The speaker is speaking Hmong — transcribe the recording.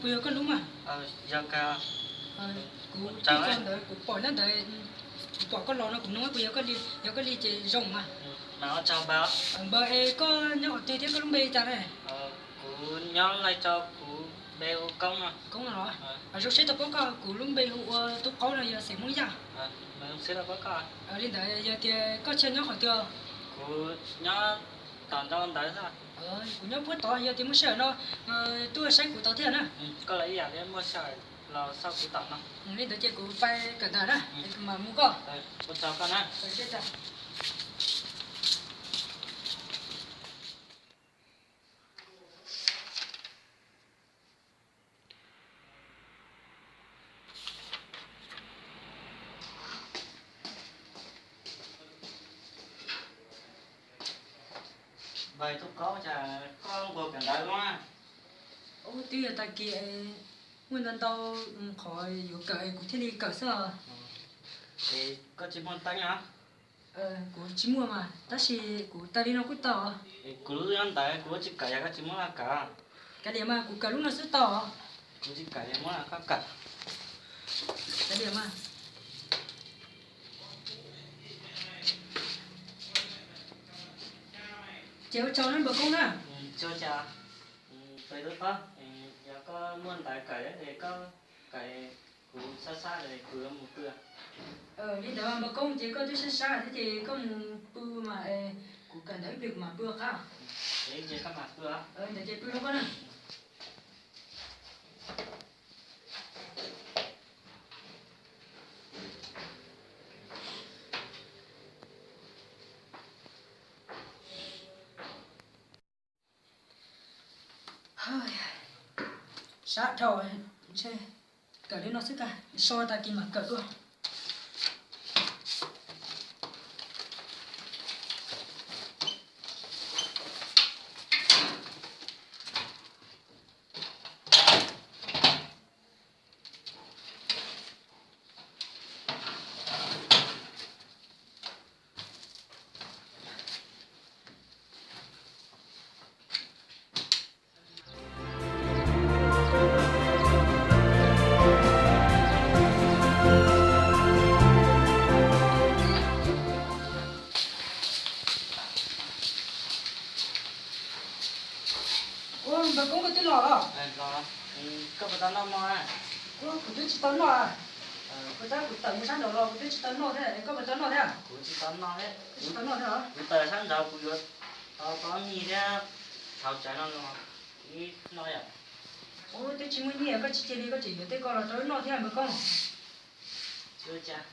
Yog koj lub mas. Yog kawg. Kuv tij tso ntawd kuv pom nyob ntawd, kuv pom koj los no kuv nug puas yog koj li, yog koj li ces zoo mas. Npawg es koj nyob qhov twg thiab koj lub npe li cas ne? Kuv nyob Lai Châu, kuv npe hu Koob no. Koob no los? Zoo siab tau paub koj, kuv lub npe hu ua Tub Qaub no, yog xeem Hmoob Yaj. Li ntawd yog tias koj tsis nyob qhov twg? Kuv nyob tom ntawd. Kuv nyob puag tod, yog tias muaj sij hawm no tuaj saib kuv tod thiab na. Koj los ib yam li muaj sij hawm los xauj kuv tom no. Li ntawd ces kuv pais kawm ntawv na, es kuv mam mus koj. Npawg Tub Qaub, cas koj nquag kawm ntawv los? Ub, twb yog tag kis, muaj ntau ntau qhov yuav kawm es kuv thiaj li kawm xwb os. Es koj tsis muaj teeb los? Kuv tsis muaj mas, tab sis kuv tawg li no kuj tau. Kuv lub nyob ntawd, kuv tsis kawm, yog koj tsis muab los kawm. Kav liam mas, kuv kawm lub no xwb tau. Kuv tsis kawm, muab los koj kawm. Kav liam mas. Ces ua tsaug na npawg Koob na. Tsuas cas, peb lub qhov, yog koj muaj ntawv kawm es koj kawm, kuv sab sab es kuv yuav mus pw. Li ntawd mas npawg Koob, ces koj twb sab sab thiab ces koj mus pw mas, kuv kawm ntawv ib pliag kuv mam pw qab. Ntawd ces pw rau koj na. Sab dhau, ntshe kawm li no xwb tag, so tag kis mam kawm dua. Ua, npawg Koob, koj twb los los? Koj puas tau noj mov? Ua, kuv twb tsis tau noj. Kuv tab kuv tawm mus sab nraud los kuv twb tsis tau noj thiab, koj puas tau noj thiab? Kuv tsis tau noj thiab. Kuv tsis tau noj thiab los? Kuv tawm sab nraud kuv yuav tau ob nyiaj thiab tshauv tsawv no ib noj yom. Ua, twb tsis muaj nyiaj koj tsis cia li koj tseem yuav tej ko los rau wb noj thiab npawg Koob. Tsis ua cas.